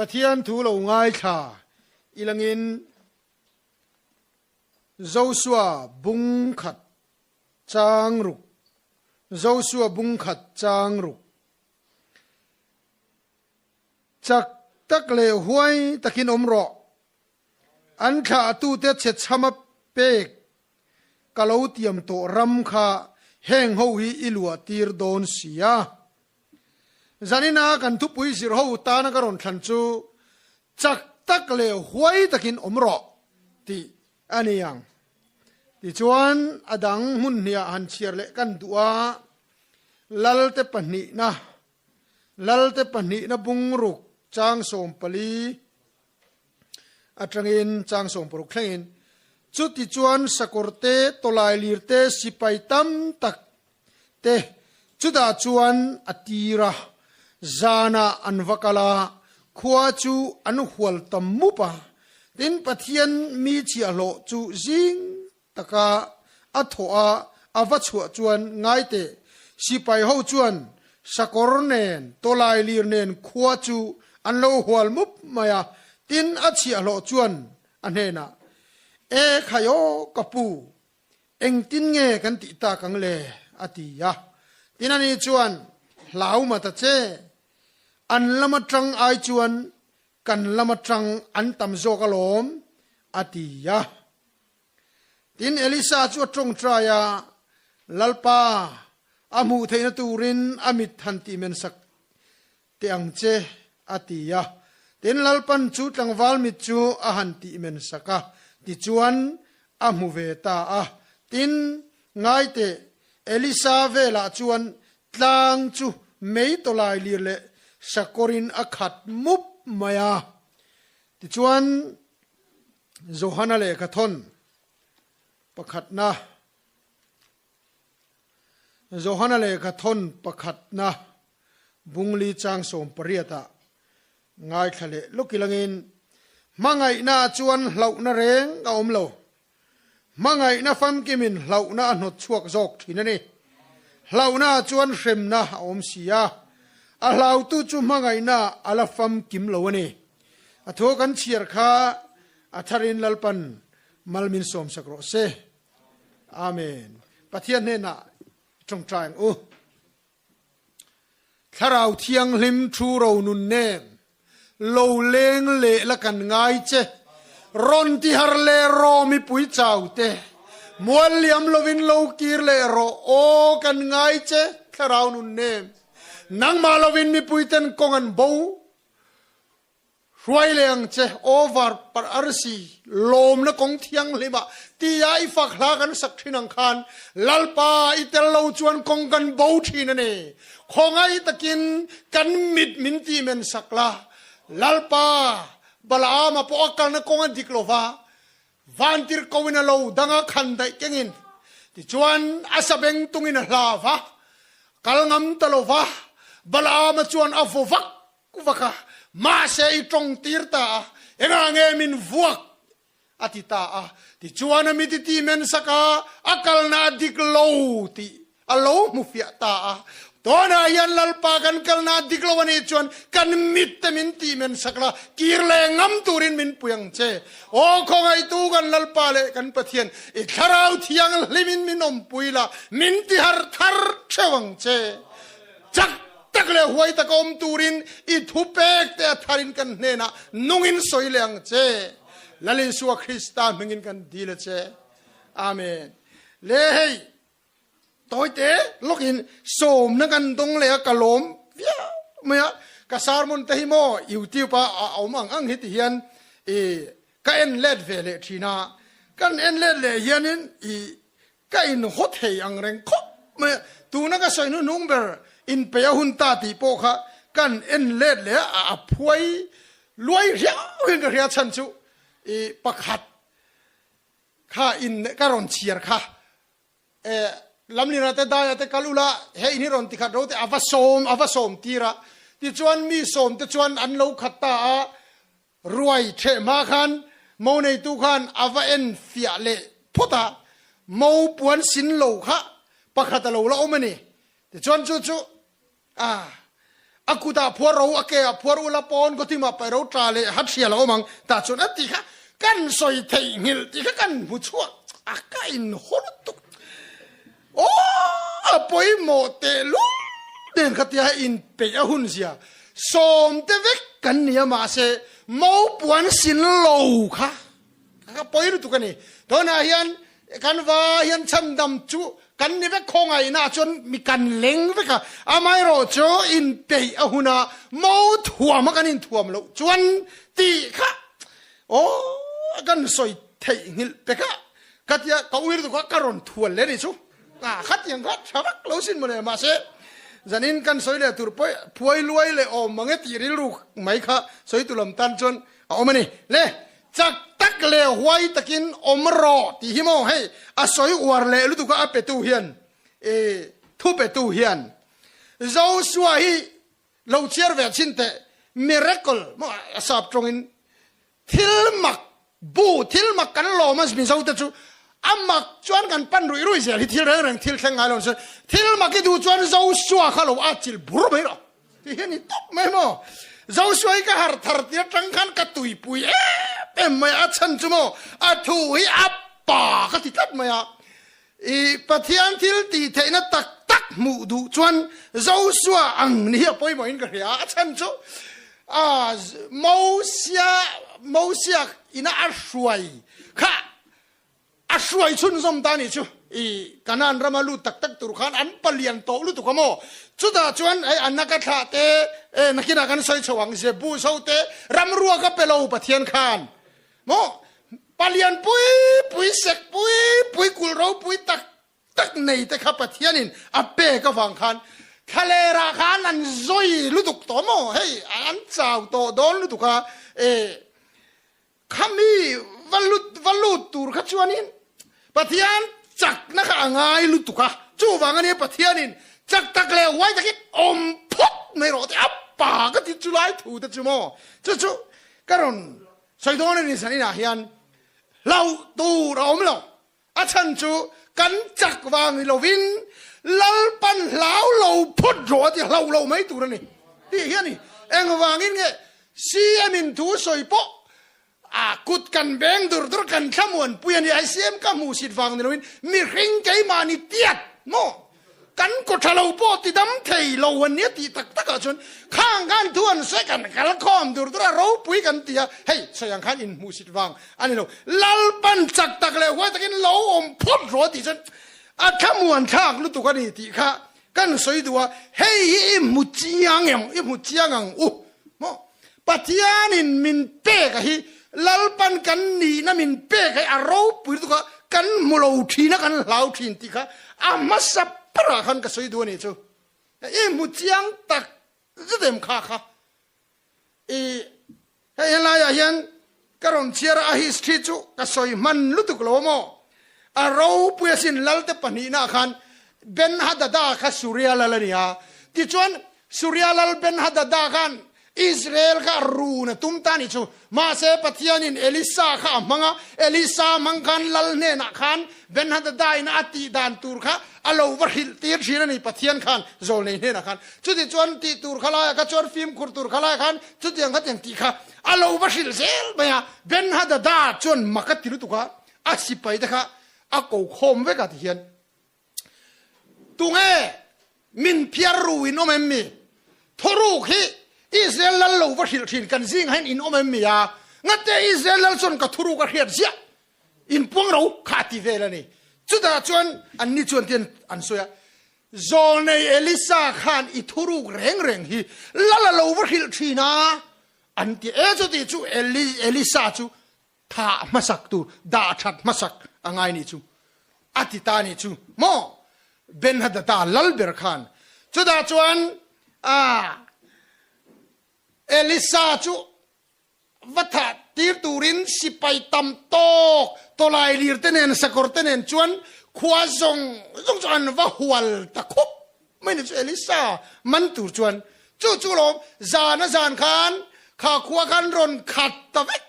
Pathian thu lo ngaithla ilangin Josua bung khat chang ruk Josua bung khat chang ruk Chak tak leh huai takin awm rawh. An thlahtute che chhama pek ka lo tiam tawh ram kha heng ho hi i luah tir dawn si a. Zanina kan thupui zir ho tana ka rawn thlan chu chak tak leh huai takin awm rawh tih a ni ang. Tichuan a dang hmun hniah han chhiar leh kan duh a, Lalte pahnihna, Lalte pahnihna bungruk chang 14 atangin chang 16 thlengin, Chuti chuan sakawrte, tawlailirte, sipai tam tak te chutah chuan a tir a, zanah an va kal a, khua chu an hual tam mup a. Tin, Pathian mi chhiahhlawh chu zing taka a thawh a, a va chhuah chuan ngai teh, sipai ho chuan sakawr nen, tawlailir nen khua chu an lo hual mup mai a, tin a chhiahhlawh chuan a hnenah, E khai aw ka pu, engtin nge kan tih tak ang le? a ti a. Tin ani chuan, Hlau ma ta che, an lam atang ai chuan kan lam atang an tam zawk alawm, a ti a. Tin, Elisa chu a tawngtai a, Lalpa, a hmuh theihna turin a mit han tih mensak teh ang che, a ti a. Tin, Lalpan chu tlangval mit chu a han tih mensak a, tichuan a hmu ve ta a. Tin, ngai teh, Elisa velah chuan tlang chu mei tawlai lir leh sakawrin a khat mup mai a. Tichuan, Johana lehkha thawn pakhatna Johana lehkha thawn pakhatna bungli chang 18 ah ngaithla leh lawk ilangin hmangaihna chuan hlauhna reng a awm lo. Hmangaihna famkimin hlauhna a hnawt chhuak zawk thin a ni. Hlauhna chuan hremna a awm si a, a hlautu chu hmangaihna a la famkim lo a ni. A thu kan chhiar kha a tharin Lalpan mal min sawmsak rawh se. Amen. Pathian hnenah i tawngtai ang u. Thlarau Thianghlim thu ro nun nen lo leng leh la kan ngai che. Rawn ti har leh rawh mipui chau te. Mual liam lovin lo kir leh rawh aw kan ngai che Thlarau nun nen. Nangmah lovin mipui ten kawng an bo. Hruai leh ang che, over par arsi, lawmna kawng thianghlim ah tia i fak hla kan sak thin ang khan Lalpa i tel lo chuan kawng kan bo thin a ni. Khawngaih takin kan mit min tih men sak la. Lalpa, Balaama pawh a kalna kawng a dik lo va, vantir ko in a lo dang a khan daih kengin tichuan a sabeng tungin a hla va, kal ngam ta lo va, Balaama chuan a vaw vak vak a, mahse i tawng tir ta a, engah nge min vuak? a ti ta a. Tichuan a miti ti men sak a, a kalna a dik lo tih a lo hmu fiah ta a. Tunah hian Lalpa kan kalna a dik lo a nih chuan kan mit te min tih men sak la, kir leh ngam turin min pui ang che. Aw khawngaihtu kan Lalpa leh kan Pathian, i Thlarau Thianghlimin min awmpui la, min tihar thar theuh ang che. Chak tak leh huai taka awm turin i thupek te a tharin kan hnenah nungin sawi leh ang che. Lal Isua Krista hmingin kan dil a che. Amen. Le hei, tawite lawkin sawmna kan dawng leh a ka lawm viau mai a. Ka sermon te hi maw YouTube a a awm ang ang hi ti hian i ka en let ve leh thin a. Kan en let leh hianin i Ka inhaw thei ang reng khawp mai a, tuna ka sawi hnuhnung ber inpeih a hun ta tih pawh kha kan en let leh a, a phuai luai riau hian ka hria chhan chu i pakhat kha in ka rawn chhiar kha e Lamlina te Daia te kal ula he in hi rawn tikhat ro te a va sawm a va sawm tir a, tichuan mi sawm te chuan an lo khat ta a, Ruai ṭheh hma khan mo neitu khan a va en fiah leh phawt a, mo puan sin lo kha pakhat a lo la awm a ni. Tichuan chu chu a A kutah phuar ro, a keah phuar ula pawn kawtimah paih ro tla leh hat hrial a awm ang. Tah chuan a ti kha kan sawi theihnghilh tih kha kan hmu chhuak a, ka inhaw lutuk. Aw a pawimawh tehlul nen kha tia inpeih a hun zia sawm te vek kan ni a mahse maupuan sin lo kha ka pawi lutuk a ni. Tunah hian kan va hian chhandam chu kan ni vek khawngaihna ah chuan mi kan leng vek a, amaherawh chu inpeih a huna mo thuam a kan inthuam loh chuan tih kha aw kan sawi theihnghilh pek a, ka tia ka ui lutuk a ka rawn thual leh a ni chu a khatiang kha tha vak lo sin mawle mahse zanin kan sawi leh tur pawh phuai luai leh awm mang e tih rilru mai kha sawi tu lam tan chuan a awm a ni le. Chak tak leh huai takin awm rawh tih hi maw hei a sawi uar leh lutuk a a petu hian i thu petu hian Joshua hi lo chhiar ve chhin teh miracle maw a sap tawngin thil mak bu thil mak kan lawm a Mizo te chu a mak chuan kan pan ruih ruih zel hi thil reng reng thil thleng ngai lo thil mak i duh chuan Joshua kha lo a chil bur mai rawh. Ti hian i tawp mai maw? Joshua hi ka harh thar tir atang khan ka tuipui em em mai a chhan chu maw a thu hi a pa ka ti tlat mai a. I Pathian thil tih theihna tak tak hmuh duh chuan Joshua ang ni hi a pawimawh in ka hria a chhan chu a Mosia Mosia ina a hruai kha A hruai chhunzawm ta nih chu i Kanaan rama lut tak tak tur khan an palian tawh lutuk a maw? Chutah chuan hei a naka thlah te, e nakinah kan sawi chho ang, Jebus ho te ramrua ka pe lo Pathian khan maw? Palian pui pui, sek pui pui, kulh ropui tak tak nei te kha Pathianin a pek avang khan thlalerah khan an zawi lutuk tawh maw? Hei an chau tawh dawn lutuk a, e Khami va lut va lut tur kha chuanin Pathian chakna kha a ngai lutuk a, chuvang ania Pathianin chak tak leh huai takin awm phawt mai rawh tih a pa ka ti chu lai thu te chu maw chu chu ka rawn sawi dawn a ni zan inah hian hlauh tur a awm lo. A chhan chu kan chak vang ni lovin Lalpan hlau lo phawt rawh a ti hlauh lo mai tur a ni tih hi a ni. Engvangin nge CM in thu sawi pawh a kut kan beng dur dur kan thlamuanpui a ni. Ai CM ka hmuh sit vang ni lovin mihring keimahni tiat maw? Kan kaw tha lo pawh ti dam thei lo an nia tih tak takah chuan khang khan thu an sawi kan kal khawm dur dur a ropui kan ti a, hei sawi ang khan inhmuhsit vang a ni lo. Lalpan chak tak leh huai takin lo awm phawt rawh tih chuan a thlamuan thlak lutuk a ni tih kha kan sawi duh a, hei hi i hmu chiang em, i hmu chiang ang u maw? Pathianin min pek a hi Lalpan kan nihna min pek a hi a ropui lutuk a, kan hmu lo thin a, kan hlau thin tih kha a hmasa berah khan ka sawi duh a nih chu. I hmu chiang tak zet em kha kha. I hei helaiah hian ka rawn chhiar a, a history chu ka sawi hman lutuk lo a maw. A ropui asin Lalte pahnihnaah khan Ben-Hadada kha Suria lal a ni a. Tichuan, Suria lal Ben-Hadada khan Israel kha a run a tum ta a nih chu. Mahse, Pathianin Elisa kha a hmang a, Elisa hmang khan lal hnenah khan Ben-Hadada ina a tih dan tur kha a lo va hrilh tir thin a ni, Pathian khan zawlnei hnenah khan. Chutichuan, tih tur kha laiah kha chuan fimkhur tur kha laiah khan chutiang khatiang tih kha a lo va hrilh zel mai a. Ben-Hadada chuan mak a ti lutuk a, a sipai te kha a ko khawm vek a ti hian tunge min phiar ru in awm em mi thawruk hi Israel lal lo va hrilh thin kan zing hian in awm em mi a ngate Israel lal chuan ka thuruk a hriat ziah in puang ro kha ti vel a ni chutah chuan an ni chuan tian an sawi a zawlnei Elisa khan i thuruk reng reng hi lal a lo va hrilh thin a an ti e chuti chu Elisa chu Thah hmasak tur, dah that hmasak a ngai nih chu a ti ta nih chu maw? Ben-Hadada lal ber khan chutah chuan a Elisa chu va thah tir turin sipai tam tawk tawlai lir te nen sakawr te nen chuan khua zawng zawng chu an va hual ta khawp mai ni chu Elisa man tur chuan chu chu lawm zan a zan khan kha khua khan rawn khat ta vek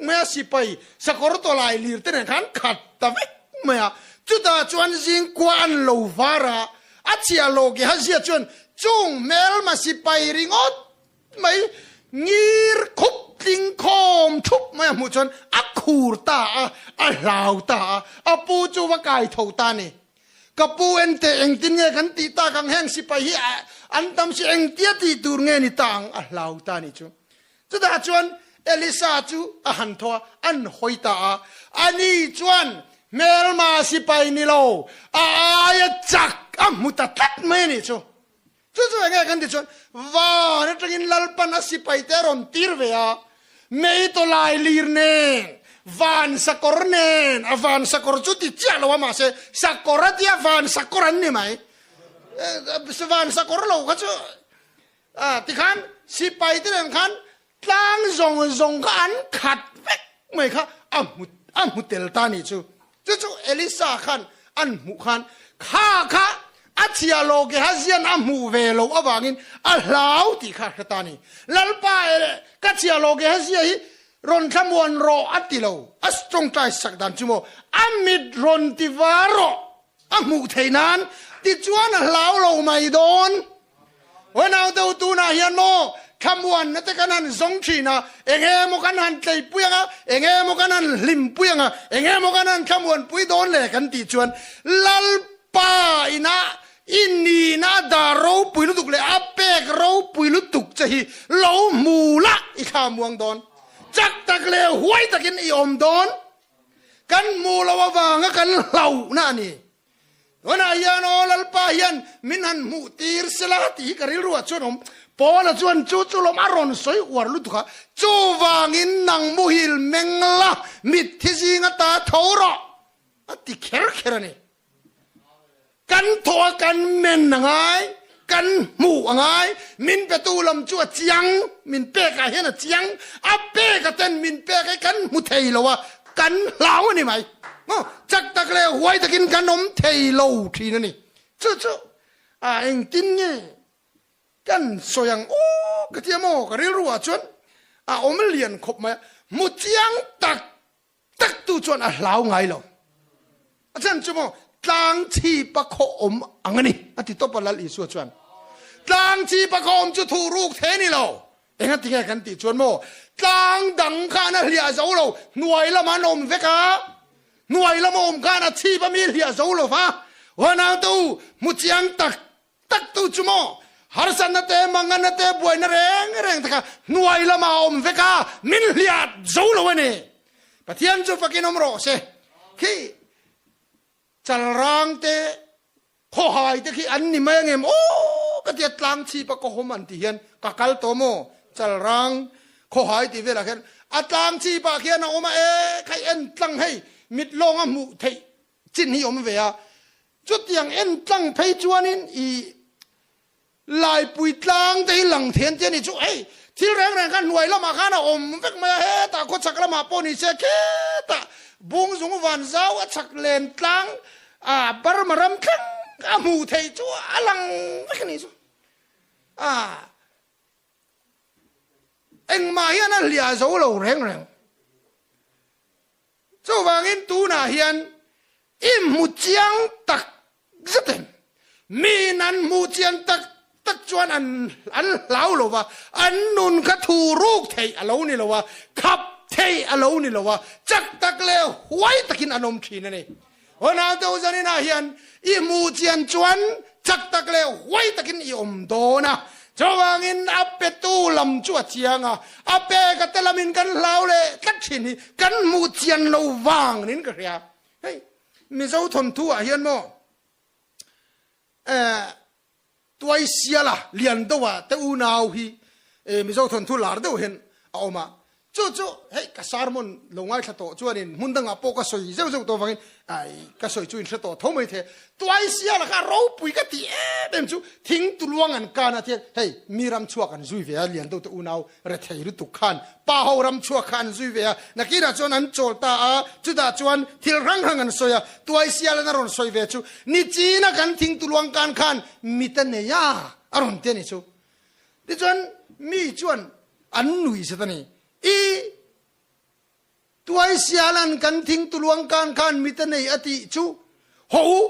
mai a, sipai sakawr tawlai lir te nen khan khat ta vek mai a, chutah chuan zingkua an lo var a, a chhiah lo ke ha zia chuan Chung hmelma sipai ringawt mai ngir khup tling khawm thup mai a hmuh chuan a khur ta a, a hlau ta a, a pu chu va kai tho ta a ni. Ka pu ente engtin nge kan tih tak ang heng sipai hi an tam si engtia tih tur nge ni ta ang a hlau ta a nih chu. Chutah chuan Elisa chu a han thaw a, an hawi ta a, ani chuan hmelma sipai ni lo a aia chak a hmu ta tlat mai a nih chu. Chu chu enge kan ti chuan van atangin Lalpan a sipaite a rawn tir ve a, mei tawlai lir nen, van sakawr nen, a van sakawr chu ti chiah lo a mahse sakawr a tia van sakawr an ni mai, van sakawr lo kha chu tikhan sipaite nen khan tlang zawng zawng kha an khat vek mai kha a hmu a hmu tel ta ni chu. Chu chu Elisa khan an hmuh khan kha kha a chhia lo Gehazian a hmuh ve loh avangin a hlau tih kha a hre ta ni. Lalpa ka chhia lo Gehazia hi rawn thlamuan rawh a ti lo. A tawngtai sak dan chu maw a mit rawn ti var rawh a hmuh theih nan tichuan a hlau lo mai dawn. Aw naute tunah hian maw thlamuanna te kan han zawng thin a, eng emaw kan han tleipui ang a, eng emaw kan han hlimpui ang a, eng emaw kan han thlamuanpui dawn le kan tih chuan Lalpa ina i nihna a dar ropui lutuk leh a pek ropui lutuk che hi lo hmu la i thlamuang dawn. Chak tak leh huai takin i awm dawn. Kan hmu lo avanga kan hlauhna a ni. Tunah hian aw Lalpa hian min han hmuh tir sela tih hi ka rilru ah chuan awm. Paula chuan chu chu lawm a rawn sawi uar lutuk a, chuvangin nang muhil meng la, mitthi zinga ta tho rawh a ti kher kher a ni. Kan thaw a kan men a ngai, kan hmuh a ngai, min petu lam chu a chiang, min pek ah hian a chiang, a pek a ten min pek hi kan hmu thei lo a, kan hlau a ni mai. Chak tak leh huai takin kan awm thei lo thin a ni. Chu chu a engtin nge kan sawi ang aw ka ti a maw ka rilru ah chuan a awm lian khawp mai a, hmu chiang tak tak tu chuan a hlau ngai lo. A chhan chu maw tlang chhip a khaw awm ang a ni a ti tawp a Lal Isua chuan. Tlang chhip a khaw awm chu thuh ruk thei a ni lo. Enga tinge kan tih chuan maw tlang dang khan a hliah zo lo, hnuai lamah an awm vek a, hnuai lama awm khan a chhip a mi hliah zo lo va, Huanau te u, hmu chiang tak tak tu chu maw harsatna te, manganna te, buaina reng reng te kha hnuai lamah a awm vek a, min hliah zo lo a ni. Pathian chu fakin awm rawh se. Khi chalrang te Khawhai te khi an ni mai angem aw ka tia tlang chhip a kawhawm an ti hian ka kal tawh maw chalrang khawhai tih velah khian a tlang chhip ah khian a awm a e khai en tlang hei mit lawng a hmuh theih chin hi awm ve a chutiang en tlang phei chuanin i Laipui tlang te hi lang thei an ti a ni chu hei thil reng reng kha hnuai lamah khan a awm vek mai a hetah khawchhak lamah pawh ni se khetah bung zung van zau a chhak len tlang a Burma ram thleng a hmuh theih chu a lang vek a ni chu a engmah hian a hliah zo lo reng reng. Chuvangin tunah hian i hmu chiang tak zet em? Miin an hmuh chian tak tak chuan an an hlau lo va, an nun kha thu ruk theih a lo ni lo a, khap theih a lo ni lo a, chak tak leh huai takin an awm thin a ni. Aw naute u zaninah hian i hmuh chian chuan chak tak leh huai takin i awm dawn a, chuvangin a petu lam chu a chiang a, a peka te lamin kan hlau leh tlat thin hi kan hmuh chian lo vang niin ka hria. Hei Mizo thawnthu ah hian maw eh Tuaisiala lian deuh ah te unau hi Mizo thawnthu lar deuh hian a awm a, chu chu hei ka sermon lo ngaithla tawh chuanin hmun dangah pawh ka sawi zeuh zeuh tawh avangin ai ka sawi chu in hre tawh tho mai thei. Tuaisiala kha ropui ka tih em em chu thing tuluang an kan a thian hei mi ram chhuak an zui ve a lian deuh te unau rethei lutuk khan pa ho ram chhuak kha an zui ve a, nakinah chuan an chawl ta a, chutah chuan thil hrang hrang an sawi a, Tuaisialan a rawn sawi ve chu nichina kan thing tuluang kan khan mit a nei a a rawn ti a ni chu. Tichuan mi chuan an nui zet a ni. I Tuaisialan kan thing tuluang kan khan mit a nei a tih chu haw u,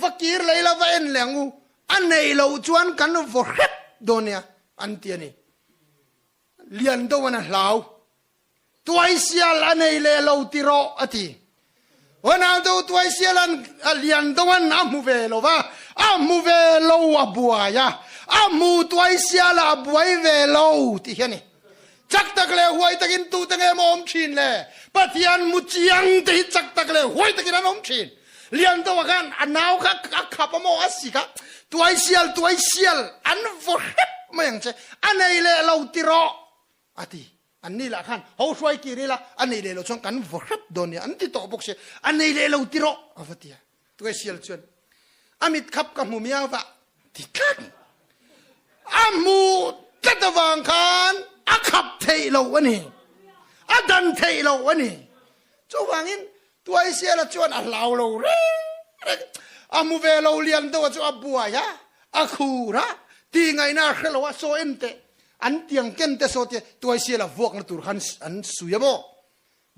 va kir lei la va en leh ang u. A neih loh chuan kan vaw hrep dawn nia an ti a ni. Lian deuh an a hlau. Tuaisial a nei leh lo ti rawh a ti. Ronaldo tuaisial an lian deuh an a hmu ve lo va, a hmu ve lo a buai a, a hmu tuaisial a buai ve lo tih hi a ni. Chak tak leh huai takin tute nge maw awm thin le? Pathian mu chiang te hi chak tak leh huai takin an awm thin. Lian deuh ah khan a nau kha a khap a maw a si kha tuaisial tuaisial an vaw hrep mai ang che, a nei leh lo ti rawh a ti. An ni lah khan ho hruai kir ila a nei leh lo chuan kan vaw hrep dawn nia an ti tawh bawk si, a nei leh lo ti rawh a va ti a. Tuaisial chuan a mit khap ka hmu miau va ti tlat. A hmuh tlat avang khan a khap theih loh a ni, a dan theih loh a ni. Chuvangin Tuaisiala chuan a hlau lo reng reng. A hmu ve lo lian deuh a chu a buai a, a khur a, ti ngaihna a hre lo a, saw en teh, an tiang ken te saw tia Tuaisiala vuakna tur khan an sui a maw?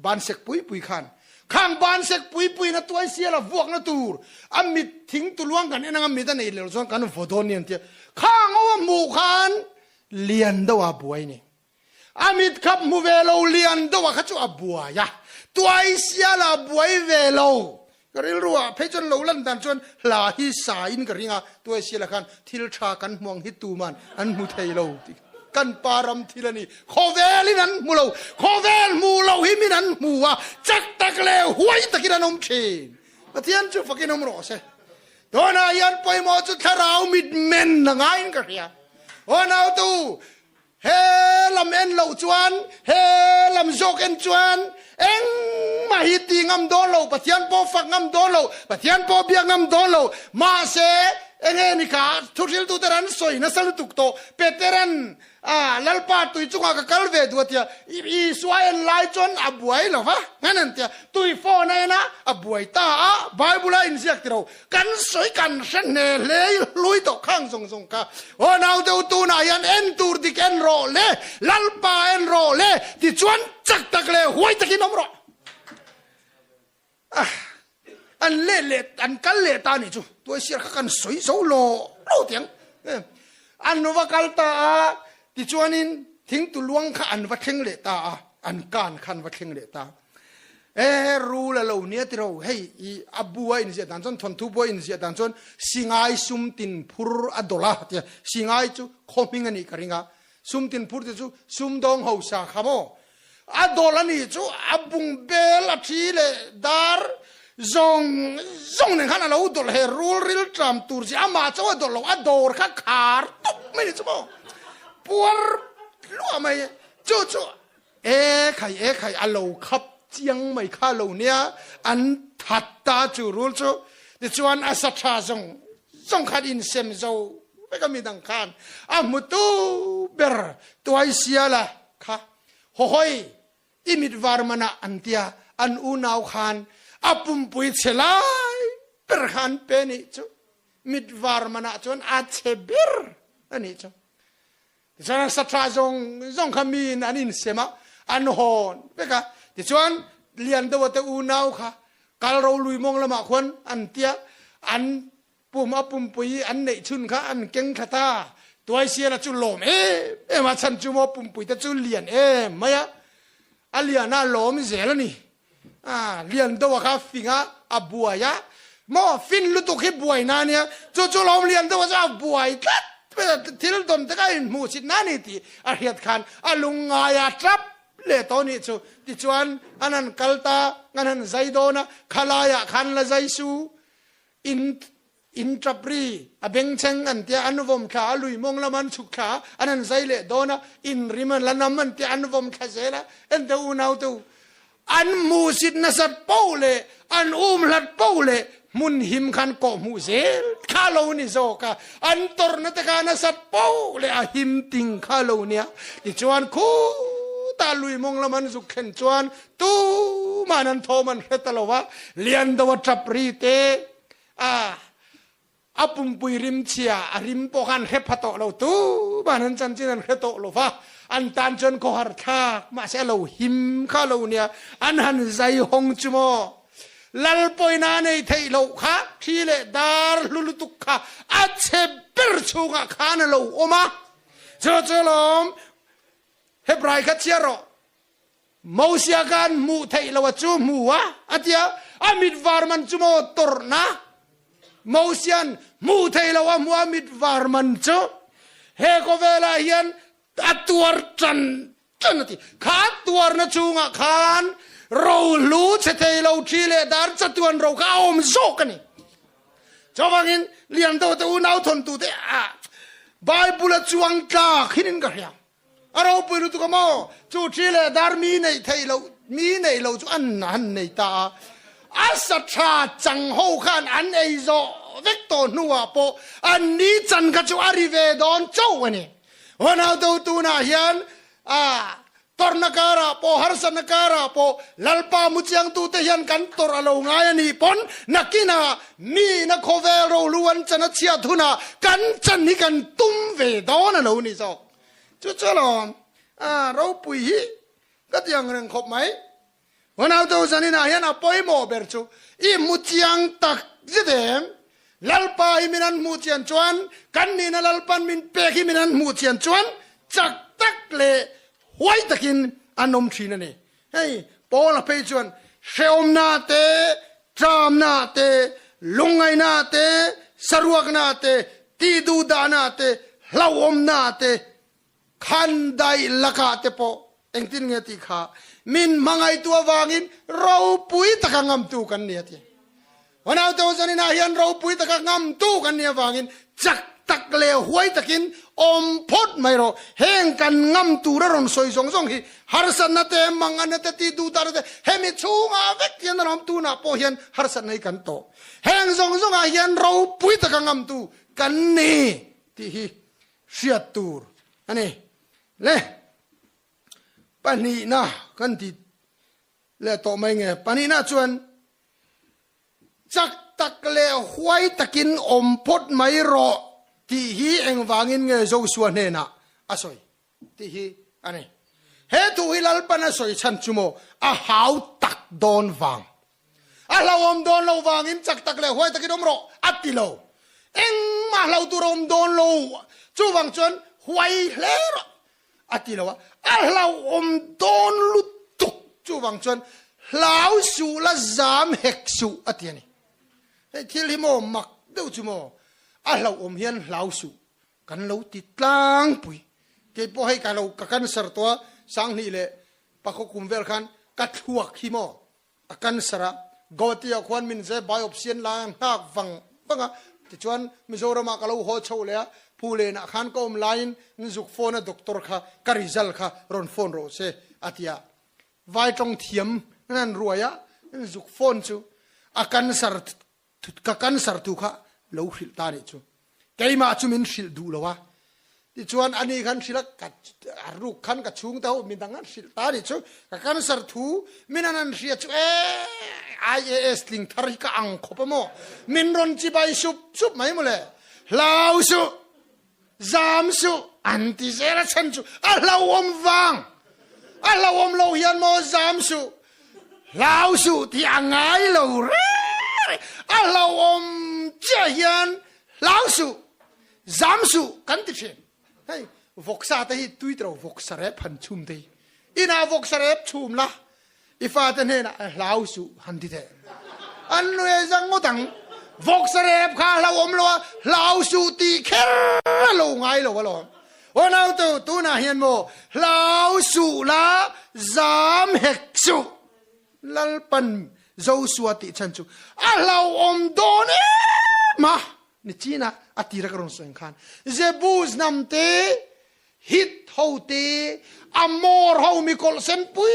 Ban sek pui pui khan khang ban sek pui pui na tuai sial a vuakna tur a mit thing tuluang kan en anga mit a nei leh chuan kan vaw dawn ni an tia khang ho a hmuh khan lian deuh a buai ni a mit khap hmu ve lo lian deuh a kha chu a buai a tuai sial a buai ve lo ka rilru ah phei chuan lo lan dan chuan hla hi sa in ka ring a tuai sial ah khan thil tha kan hmuang hi tuman an hmu thei lo tih Kan pa ram thil a ni. Khawvelin an hmu lo. Khawvel hmu lo hi min an hmu a, chak tak leh huai takin an awm thin. Pathian chu fakin awm rawh se. Tunah hian pawimawh chu thlarau mitmen a ngaiin ka hria. Aw nautu, he lam en loh chuan, he lam zawk en chuan engmah hi ti ngam dawn lo, Pathian pawh fak ngam dawn lo, Pathian pawh biak ngam dawn lo. Mahse, Enge ni kha thuhriltute ran sawi nasa lutuk tawh Peteran a Lalpa tui chungah ka kal ve duh a tia Isua en lai chuan a buai lo va ngan an tia tui phone a en a a buai ta a Bible a inziak tiro kan sawi kan hre hne hle hlui tawh khang zawng zawng kha aw nau deuh tunah hian en tur dik en rawh le Lalpa en rawh le tichuan chak tak leh huai takin awm rawh. An leh leh an kal leh ta nih chu tuaisiar kha kan sawi zo lo lo tiang an va kal ta a tichuanin thingtu luang kha an va thleng leh ta a an kan kha an va thleng leh ta e rul a lo nia tiro hei i a bu a inziah dan chuan thawnthu bu a inziah dan chuan singai sum tin phur a dawlh a tia singai chu khaw hming a nih ka ring a sum tin phur te chu sumdawng hausa kha maw A dawl a nih chu a bung bel a thi leh dar zawng zawng nen khan a lo dawlh he rul ril tram tur chi amah chauh a dawlh lo a dawr kha khar tup mai ni chu maw puar luah mai chu chu e khai e khai a lo khap chiang mai kha lo nia an that ta chu rul chu tichuan a sa tha zawng zawng khan insem zo vek a mi dang khan a hmutu ber tuai siala kha Hawhawi i mit var man ah an tia an unau khan a pumpui chhe lai ber kha an pe nih cu mit var man ah cun a che ber anih cu tichuan saṭha zong zong kha mi in an in sem ah an hawn vek a tichuan lian deuh te unau kha kalro lui mong lamah khuan an tia an Pum a pumpui an neih chhun kha an keng thla ta. Tuaisiala chu lawm em em a, chhan chu maw pumpui te chu lian em mai a, a lian a lawm zel a ni. A lian deuh a kha fing a, a buai a, maw fin lutuk hi buai na nia, chu chu lawm lian deuh a chu a buai tlat mai a, thil dawn te kha a inhmuh chhit na ni tih a hriat khan a lungngai a tap leh tawh nih chu. Tichuan an han kal ta, an han zai dawn a, khalaiah khan la zai su In in ṭap ri a bengchheng an tia an vawm thla a, lui mawng lam an chhuk thla a, an han zai leh dawn a, in rim an la nam an tia an vawm thla zel a, en teh unau te u, an hmuhsit nasat poh leh an um hlat poh leh hmun him khan kawh hmuh zel kha lo ni zawk a, an tawrhna te kha nasat poh leh a him ting kha lo nia, tichuan khutah lui mawng lam an zuk thlen chuan Tuman an thawm an hre ta lo va, Liando a ṭap ri te, a a pumpui rim chhia a rim pawh kha an hre pha tawh lo, tuman an chanchin an hre tawh lo va, an tan chuan khawhar thlak, mahse a lo him kha lo nia, an han zai hawng chu maw? Lal pawina nei theih loh kha thi leh dar hlu lutuk kha a chhe ber chhungah khan a lo awm a. Chu chu lawm Hebrai kha chhiar rawh. Mosia khan hmuh theih loh a chu hmu a, a ti a, a mit var man chu maw tawrhna? Mosian hmuh theih loh a hmuh a mit var man chu he khawvelah hian a tuar tan tan a ti. Kha tuarna chungah khan rohlu chhe thei lo thi leh dar chatuan ro kha a awm zawk a ni. Chuvangin Liandote unau thawntute ah Bible a chuang tlak hin in ka hria. A ropui lutuk a maw? Chu thi leh dar mi neih theih loh, mi neih loh chu an han nei ta a. A sa tha chang ho khan an ei zawh vek tawh hnuah pawh an ni chan kha chu a ri ve dawn chauh a ni. Huanau do tunah hian a tawrhna karah pawh harsatna karah pawh Lalpa muchiangtute hian kan tawrh a lo ngai a nih pawn nakinah miin a khawvel rohlu an chan a chhiat hunah kan chan hi kan tum ve dawn a lo ni zawk. Chu chu alawm a ropui hi ka ti ang reng khawp mai. Huanau do zaninah hian a pawimawh ber chu i hmu chiang tak zet em? Lalpa hi min an hmuh chian chuan, kan nihna Lalpan min pek hi min an hmuh chian chuan chak tak leh huai takin an awm thin a ni. Hei Paula phei chuan hrehawmna te, tramna te, lungngaihna te, saruakna te, tihduhdahna te, hlauhawmna te, Khan daih lakah te pawh engtin nge tih kha min hmangaihtu avangin ropui taka ngamtu kan ni a ti. Huanaute zaninah hian ropui taka ngamtu kan nih avangin chak tak leh huai takin awm phawt mai rawh. Heng kan ngam tur a rawn sawi zawng zawng hi harsatna te, manganna te, tih duhdarna te hemi chhungah vek hian an awm. Tunah pawh hian harsatna hi kan tawh. Heng zawng zawngah hian ropui taka ngamtu kan ni tih hi hriat tur a ni. Le pahnihna kan ti leh tawh mai nge? Pahnihna chuan chak tak leh huai takin awm phawt mai rawh tih hi engvangin nge Joshua hnenah a sawi tih hi a ni. He thu hi Lalpan a sawi chhan chu maw a hau tak dawn vang. A hlauhawm dawn lo vangin chak tak leh huai takin awm rawh a ti lo. Engmah hlau tur a awm dawn lo. Chuvang chuan huai hle rawh a ti lo a. A hlauhawm dawn lutuk. Chuvang chuan hlau suh la zam hek suh a ti a ni. Hei thil hi maw mak deuh chu maw a hlauhawm hian hlau suh kan lo ti tlangpui. Keipawh hei ka lo ka cancer tawh a, Sanghnih leh Pakhaw kum vel khan ka thluak hi maw a cancer a, Guwahati ah khuan min zai biopsy an la nghak vang vang a, tichuan Mizoram ah ka lo haw chho leh a, Phulen ah khan ka awm laiin an zuk phone a doctor kha ka result kha rawn phone rawh se a ti a, vai tawng thiam an ruai a, an zuk phone chu a cancer Ka cancer tu kha lo hrilh ta nih chu. Keimah chu min hrilh duh lo a. Tichuan ani khan hrilh a, ka a ruk khan ka chhungte ho midang an hrilh ta nih chu. Ka cancer thu min an an hria chu e IAS tling thar hi ka ang khawp a maw. Min rawn chibai sup sup mai mawle. Hlau suh, zam suh an ti zel a chhan chu a hlauhawm vang. A hlauhawm lo hian maw zam suh. Hlau suh tih a ngai lo reng reng. A hlauhawm chiah hian hlau suh, zam suh kan ti thin. Hei vawksa te hi tui tiro vawksa rep han chhum te hi. Inah vawksa rep chhum la, i fate hnenah hlau suh han ti teh. An nui a zang ngawt ang. Vawksa rep kha a hlauhawm lo a, hlau suh tih kher a lo ngai lo alawm. Aw nautu, tunah hian maw hlau suh la, zam hek suh. Lalpan Joshua tih chhan chu a hlauhawm dawn em a, ni chin a, a tira ka rawn sawi ang khan Jebus hnam te, Hit ho te, Amor ho mi kawlh sen pui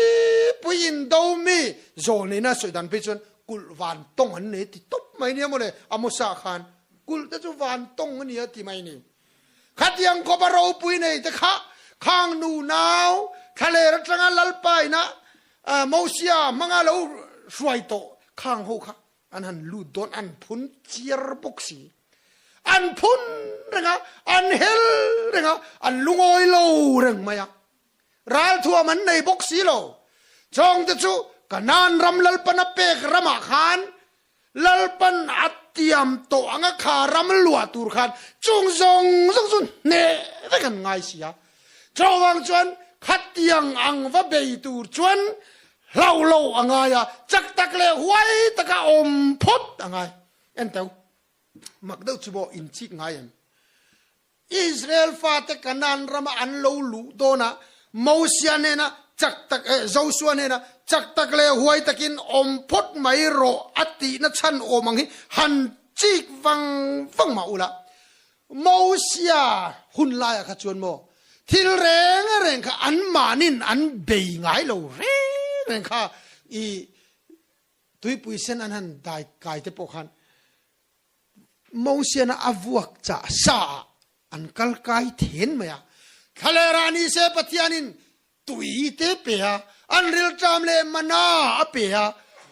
pui in do mi zawl neihna sawi dan phei chuan kulh van tawng an nei ti tawp mai nia mawle, Amosa khan kulh te chu van tawng a nia ti mai ni. Khatiang khawp a ropui nei te kha khang nu nau thlaler atanga Lalpa ina Mosia hmanga lo hruai tawh khang ho kha an han lut dawn an phun chiar bawk si. An phun reng a, an hel reng a, an lungawi lo reng mai a. Ralthuam an nei bawk si lo. Chawngte chu Kanaan ram Lalpan a pek ramah khan Lalpan a tiam tawh anga kha ram luah tur khan chung zawng zawng chu hneh vek an ngai si a. Chuvang chuan khatiang ang va bei tur chuan hlauh lo a ngai a, chak tak leh huai taka awm phawt a ngai. Enteu, mak deuh chu maw inchik ngai em? Israel fate Kanaan rama an lo luh dawnah Mosia hnena chak tak eh Josua hnena chak tak leh huai takin awm phawt mai rawh a tihna chhan awm ang hi han chik vang vang mah ula. Mosia hun laiah kha chuan maw thil reng reng kha an mahnin an bei ngai lo reng reng kha i tuipui sen an han dai kai te pawh khan Mosiana a vuak chah sa ah an kal kai then mai a. Thlalera ni se Pathianin tui te pe a, an rilṭam leh mana a pe a,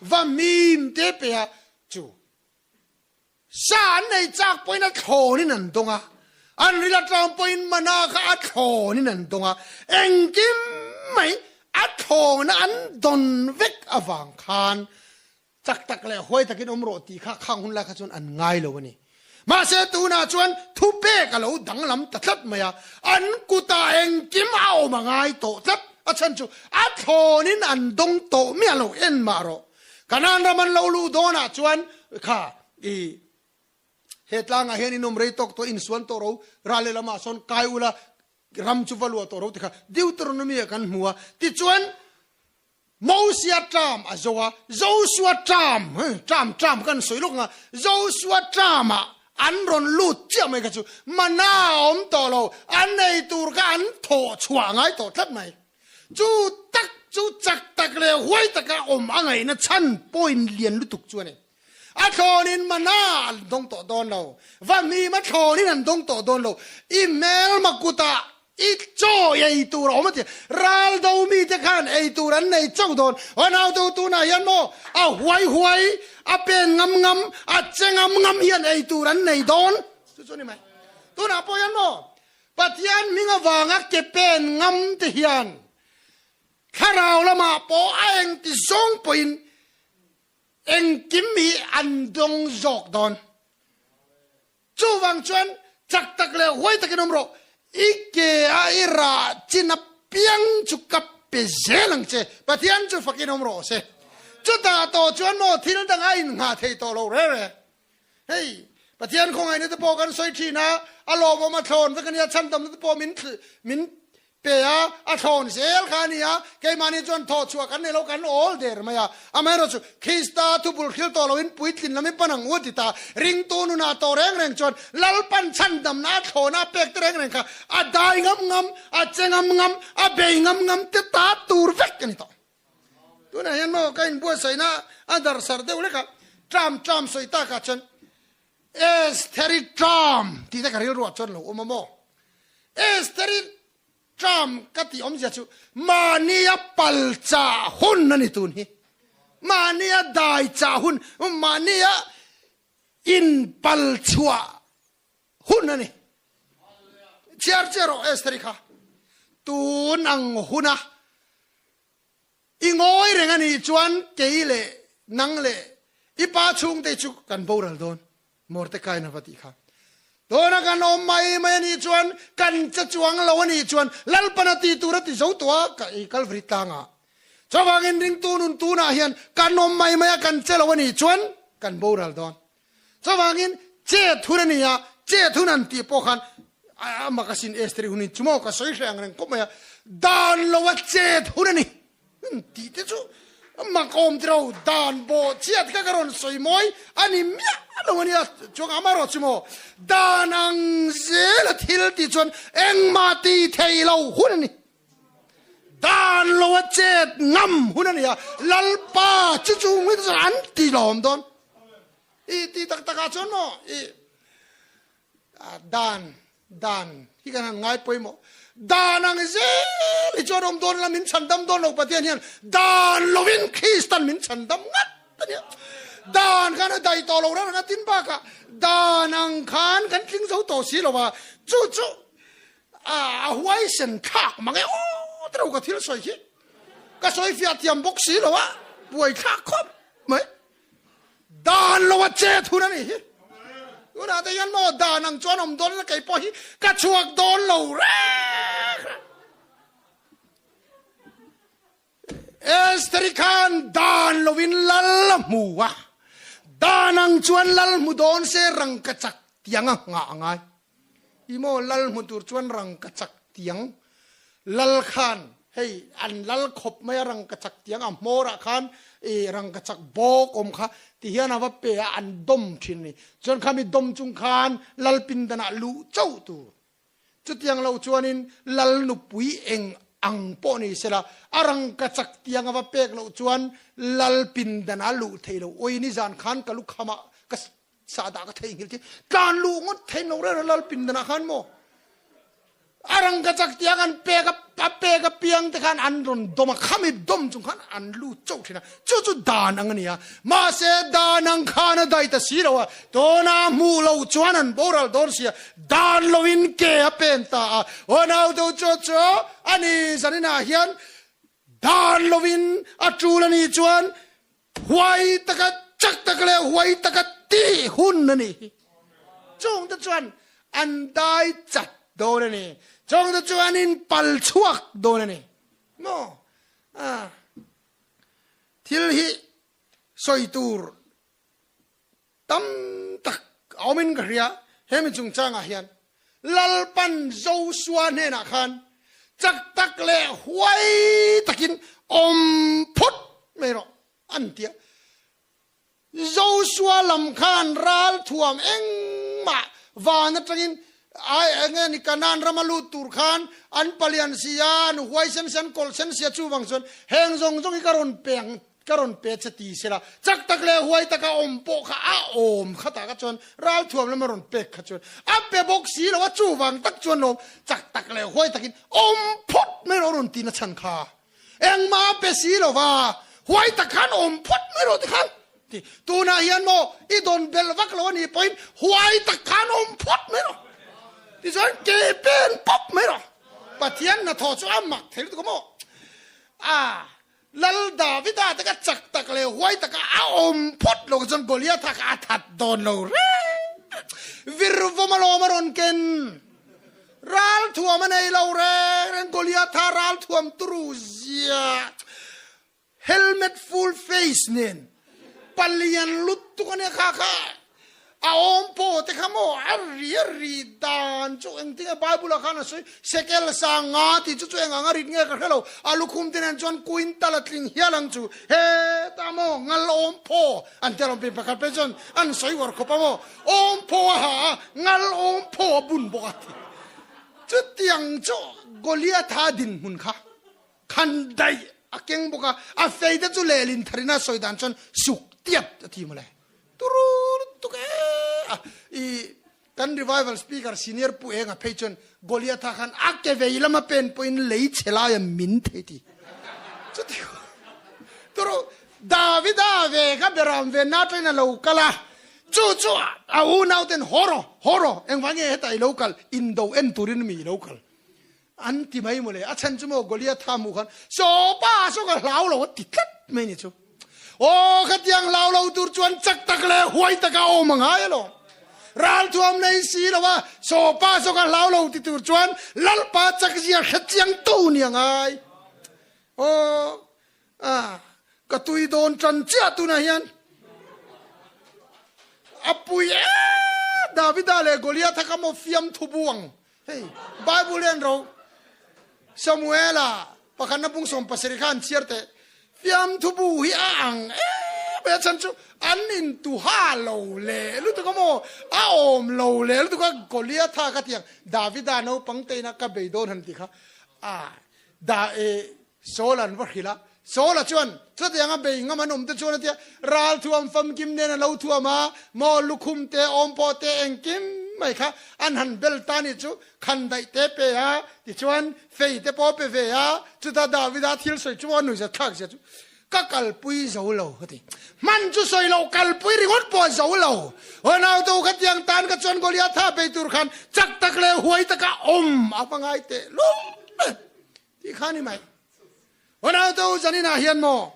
va mim te pe a, chu sa an nei chak pawhin a thlawnin an dawng a, an ril a ṭam pawhin mana kha a thlawnin an dawng a, engkim mai a thlawna an dawn vek avang khan Chak tak leh huai takin awm rawh tih kha khang hun lai kha chuan an ngai lo a ni. Mahse tunah chuan thupek a lo danglam ta tlat mai a, an kutah engkim a awm a ngai tawh tlat. A chhan chu a thlawnin an dawng tawh miah lo en mah rawh. Kanaan ram an lo luh dawnah chuan kha i he tlangah hian in awm rei tawk tawh insuan tawh ro, ral lehlamah sawn kai ula ram chu va luah tawh ro ti kha Deuteronomy ah kan hmu a. Tichuan Mosia ṭam a zo a, Josua ṭam, ṭam ṭam kan sawi lawk ang a, Josua ṭamah an rawn lut chiah mai kha chu mana a awm tawh lo, an ei tur kha an thawh chhuah a ngai tawh tlat mai. Chu tak chu chak tak leh huai taka awm a ngaihna chhan point lian lutuk chu a ni. A thlawnin mana an dawng tawh dawn lo, vahmim a thlawnin an dawng tawh dawn lo, i hmelma kutah I chaw ei tur a awm a ti. Ral do mite khan ei tur an nei chauh dawn. Aw nau do tunah hian maw a huai huai, a pen ngam ngam, a che ngam ngam hian ei tur an nei dawn. Chu chu a ni mai. Tunah pawh hian maw Pathian hming avanga ke pen ngam te hian thlarau lamah pawh a engti zawng pawhin engkim hi an dawng zawk dawn. Chuvang chuan chak tak leh huai takin awm rawh, i ke a i rah chin apiang chu ka pe zel ang che, Pathian chu fakin awm rawh se. Chutah tawh chuan maw thil dang a inngah thei tawh lo reng reng. Hei, Pathian khawngaihna te pawh kan sawi thin a, a lawmawm a thlawn vek a nia, chhandamna te pawh min min Pe a, a thlawn zel kha a ni a, keimahni chuan thawh chhuah kan nei lo, kan awl der mai a. Amaherawhchu, Krista thubul hril tawh loin puitlin lam i pan ang u a ti ta. Ringtu nunah tawh reng reng chuan Lalpan chhandamna a thlawna a pek te reng reng kha a dai ngam ngam, a che ngam ngam, a bei ngam ngam te ta tur vek a ni tawh. Tunah hian maw ka inbuatsaihna a darsar deuh lek a, tram tram sawi takah chuan Estheri tram tih te ka rilruah chuan lo awm a maw? Estheri tram ka tih awmzia chu mahnia pal chah hun a ni tun hi. Mahnia dai chah hun, mahnia in pal chhuah hun a ni. Chhiar chiah rawh Estheri kha. Tun ang huna I ngawi reng a nih chuan kei leh nang leh i pa chhungte chu kan boral dawn, Mordecai-in a va tih kha. Tuna kan awm mai mai a nih chuan kan che chuang lo a nih chuan Lalpan a ti tur a ti zo tawh a, ka ei Kalvari tlangah. Chuvangin ringtu nun tunah hian kan awm mai mai a kan che lo a nih chuan kan boral dawn. Chuvangin chet hun a ni a, chet hun an tih pawh khan a mak asin Esther-i hun hi chu maw ka sawi hreh ang reng khawp mai a, dan lo a chet hun a ni tih te chu mak awm ti lo, dan bawh chiat kha ka rawn sawi mawi a ni miah lo a nia, chuang amaherawh chu maw dan ang zel a thil tih chuan engmah ti thei lo hun a ni. Dan lo a chet ngam hun a ni a, Lalpa chu chu ngawih te chuan an ti lawm dawn. I ti tak tak ah chuan maw i dan dan hi kan han ngai pawimawh. Dan ang zel hi chuan awm dawn la min chhandam dawn lo Pathian hian dan lovin Kristan min chhandam ngat a nia. Dan khan a daih tawh lo reng reng a tin bakah dan ang khan kan tling zo tawh si lo a, chu chu A huaisen thlak mang e aw tiro ka thil sawi khi ka sawi fiah thiam bawk si lo a. Buai thlak khawp mai. Dan lo a che thun a nih hi. Tunah te hian maw dan ang chuan awm dawn ila kei pawh hi ka chhuak dawn lo reng reng. Esther-i khan dan lovin lal a hmu a, dan ang chuan lal hmu dawn se rangkachak tiang a nghah a ngai. I maw lal hmu tur chuan rangkachak tiang lal khan hei an lal khawp mai a rangkachak tiang a hmawrah khan i rangkachak bawk awm kha ti hian a va pe a an dawm thin a ni. Chuan khami dawm chung khan lal pindanah luh chauh tur. Chutiang lo chuanin lal nupui eng ang pawh ni sela, a rangkachak tiang a va pek loh chuan lal pindan a luh thei lo. Awi nizan khan ka lukhamah ka sahdah ka theihnghilh chi tlan luh ngawt thei no reng reng lal pindanah khan maw? A rangkachak tiang an pek a, a pek apiang te khan an rawn dawm a, khami dawm chung khan an lut chauh thin a, chu chu dan ang a ni a. Mahse dan ang khan a dai ta si lo a, tuna hmuh loh chuan an boral dawn si a, dan loin ke a pen ta a. Aw nau deuh chu chu a ni zaninah hian dan loin a tul a nih chuan huai taka chak tak leh huai taka tih hun a nih hi. Chungte chuan an dai chat dawn a ni. Chungte chuan an inpal chhuak dawn a ni. Maw? Ah. Thil hi sawi tur tam tak a awmin ka hria. He mi chungchangah hian Lalpan Joshua hnenah khan chak tak leh huai takin awm phawt mai rawh an ti a. Joshua lam khan ral thuam engmah van atangin ai enge ni Kanaan rama lut tur khan an palian sia, an huaisen sia, an kawlhsen sia chuvang chuan heng zawng zawng hi ka rawn pe ang ka rawn pe che ti sela chak tak leh huai taka awm pawh kha a awm khatah kha chuan ral thuam lama rawn pek kha chuan a pe bawk si lo a chuvang tak chuan lawm chak tak leh huai takin awm phawt mai rawh rawn tina chhan kha engmah a pe si lo va huai tak khan awm phawt mai rawh ti khan ti tunah hian maw i dawn belh vak lo a nih pawhin huai tak khan awm phawt mai rawh tichuan ke pen pawp mai rawh Pathian hnathawh chu a mak thei lutuk a maw a Lal Davida te kha chak tak leh huai taka a awm phawt lo chuan Goliatha kha a that dawn lo reng. Virvawm alawm a rawn ken. Ral thuam a nei lo reng reng Goliatha ral thuam turu zia. Helmet full face nen palian lutuk a nia kha kha. A awm pawh te kha maw a ri a ri dan chu engtin nge Bible ah khan a sawi sekel sang nga tih chu chu eng ang a rit nge ka hre lo a lukhum te nen chuan quintal a tling hial ang chu heta maw ngal awm phaw an ti alawm pi pakhat phei chuan an sawi uar khawp a maw awm phaw a ha a ngal awm phaw a bun bawk a ti chutiang chu Goliatha dinhmun kha khan daih a keng bawk a, a fei te chu lehlin tharin a sawi dan chuan suk tiat a ti mawle. Turu lutuk e a i kan revival speaker senior pu enga phei chuan Goliatha khan a ke vei lama pen pawhin lei chhe laia min thei ti. Chuti turu Davida ve kha beram ve na atangin a lo kal a, chu chu a unau ten haw rawh haw rawh engvang nge heta i lo kal indo en turin mi i lo kal. An ti mai mawle, a chhan chu maw Goliatha hmuh khan saw pa saw ka hlau lo a ti tlat mai ni chu. Aw khatiang hlau lo tur chuan chak tak leh huai taka awm a ngai alawm. Ralthuam nei si lo a, saw pa saw ka hlau lo ti tur chuan Lalpa chak zia hre chiang to ni a ngai. Aw a ka tui dawn tan chiah tunah hian a pui e Davida leh Goliatha kha maw fiamthu buang hei Bible hian ro Samuela pakhatna bung 70 kha an chhiar teh fiamthu bu hi a ang em a chhan chu an intuha lo leh lutuk a maw a awm lo leh lutuk a Goliatha kha tiang Davida naupang teina ka bei dawn han ti kha a da e Saul an va hrilh a, Saul-a chuan, Chutianga bei ngam an awm te chuan a tia, ral thuam famkim nen a lo thuam a, maw lukhum te, awm pawh te, engkim mai kha an han bel ta nih chu, khan daih te pe a, tichuan fei te pawh pe ve a, chuta Davida thil sawi chu maw a nuihzat thlak zia chu, Ka kalpui zo lo a ti. Hman chu sawi loh kalpui ringawt pawh a zo lo. Aw nautu khatiang tan kha chuan Goliatha bei tur khan chak tak leh huai taka awm a va ngai teh lul. Tih kha ni mai. Unau te u zanin ah hian maw?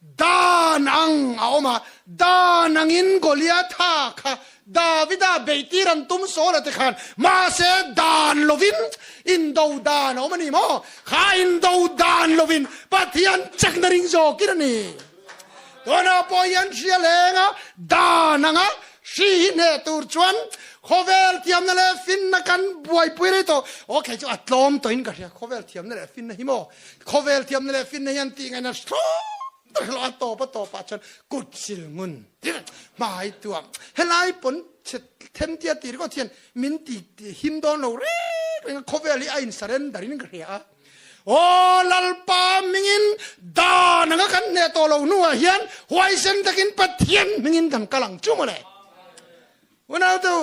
Dan ang a awm a, dan angin Goliatha kha Davida beihtir an tum sawl a ti khan, mahse dan lovin indo dan a awm a ni maw? Kha indo dan lovin Pathian chakna ring zawkin a ni. Tunah pawh hian hria leng a, dan anga hri hi hneh tur chuan khawvel thiamna leh finna kan buaipui rei tawh. Okay chu a tlawm tawhin ka hria, khawvel thiamna leh finna hi maw? Khawvel thiamna leh finna hian tih ngaihna hrawng tak hlawh a tawp a tawp ah chuan kut sil ngun hmai tuam helai pawn them tia ti ringawt hian min ti him dawn lo reng reng a khawvel hi a in surrender in ka hria a aw lalpa mingin dan anga kan hneh tawh lo hnuah hian huaisen takin Pathian hmingin kan kal ang chu mawle unau tu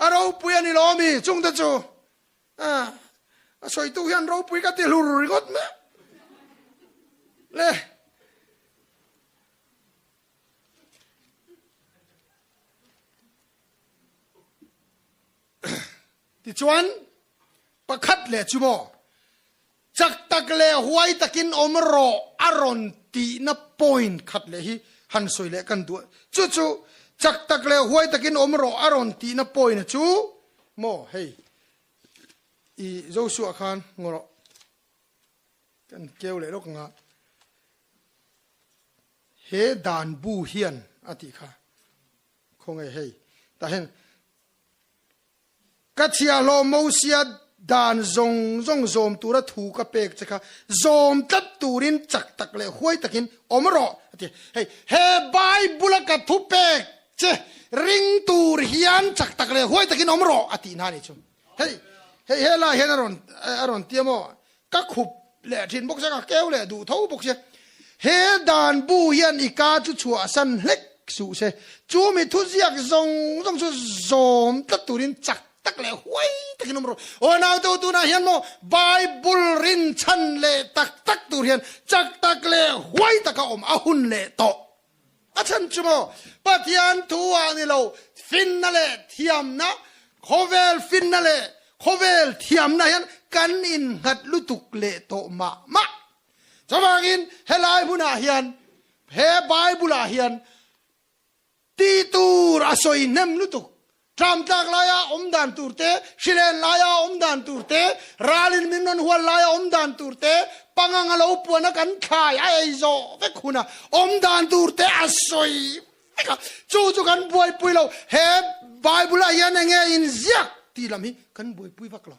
a ropui a ni lawmi chungte chu A a sawitu hian ropui ka ti hlur ringawt mai le. Tichuan pakhat leh chu maw chak tak leh huai takin awm rawh a rawn tihna point khat leh hi han sawi leh kan duh chu chu chak tak leh huai takin awm rawh a rawn tihna point chu maw hei I Joshua khan ngaw rawh kan keu leh lawk anga he dan bu hian a tih kha khawnge hei tah hian ka chhiahhlawh Mosia dan zawng zawng zawm tura thu ka pek che kha zawm tlat turin chak tak leh huai takin awm rawh a ti hei he Bible a ka thu pek Che, ring tur hian chak tak leh huai takin awm rawh a tih na ni chu. Hei, hei helai hian a rawn a rawn tia maw? Ka khup leh thin bawk sia, ka keu leh duh tho bawk sia. He dan bu hian i ka chu chhuahsan hlek suh se, chu mi thuziak zawng zawng chu zawm tlat turin chak tak leh huai takin awm rawh. Aw naute tunah hian maw Bible rinchhan leh tak tak tur hian chak tak leh huai taka awm a hun leh tawh. A chhan chu maw? Pathian thu ah ni lo, finna leh thiamna, khawvel finna leh khawvel thiamna hian kan innghat lutuk leh tawh mah mah. Chuvangin helai hmunah hian, he Bible ah hian tih tur a sawi hnem lutuk. Tlamtlak laia awm dan tur te, hrilen laia awm dan tur te, ralin min rawn hual laia awm dan tur te, pangang a lo puana kan thlai a ei zawh vek huna awm dan tur te a sawi vek a. Chu chu kan buaipui lo. He Bible ah hian enge inziak tih lam hi kan buaipui vak lo.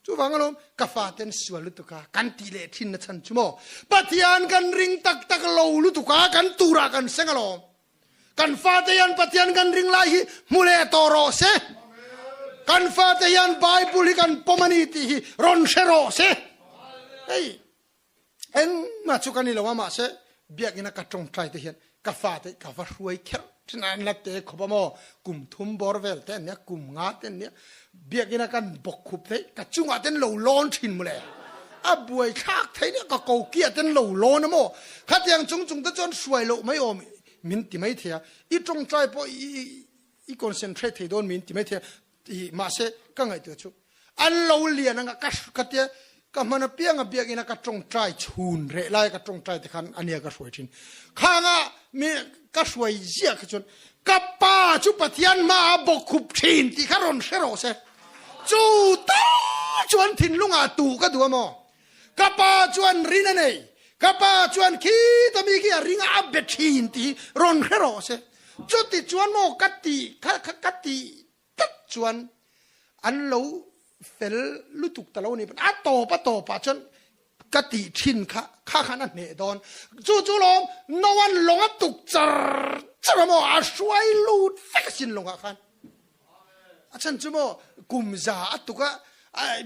Chuvang alawm ka faten sual lutuk a kan tih leh thin na chhan chu maw? Pathian kan ring tak tak lo lutuk a kan turah kan seng alawm. Kan fate hian Pathian kan ring lai hi hmu leh tawh rawh se. Kan fate hian Bible hi kan pawm a ni tih hi rawn hre rawh se. Hei engmah chu ka ni lo a mahse biakinn a ka tawngtai te hian ka fate ka va hruai kherh thin a an la te khawp a maw kum thum bawr vel te an nia kum nga te an nia biakinn a kan bawk khup thei ka chungah ten lo lawn thin mawle a buai thlak thei nia ka ko kiah ten lo lawn a maw khatiang chung chung te chuan hruai loh mai awm min ti mai thei a i tawngtai pawh i i concentrate thei dawn min ti mai thei a I mahse ka ngaihtuah chu an lo lian anga ka ka tia ka hman apiang a biakina ka tawngtai chhun reh lai ka tawngtai te khan ania ka hruai thin khanga mi ka hruai ziah kha chuan ka pa chu Pathian hma a bawk khup thin tih kha rawn hre rawh se chu tal chuan thinlungah tu ka duh a maw ka pa chuan rin a nei ka pa chuan khi ta mi khi a ring a be thin tih hi rawn hre rawh se chuti chuan maw ka ti kha ka ti tlat chuan an lo fel lutuk ta lo ni a tawp a tawpah chuan ka tih thin kha kha khan a hneh dawn chu chu lawm no an lawng a tuk char char a maw a hruai lut vek asin lawngah khan a chhan chu maw kum za a tuk a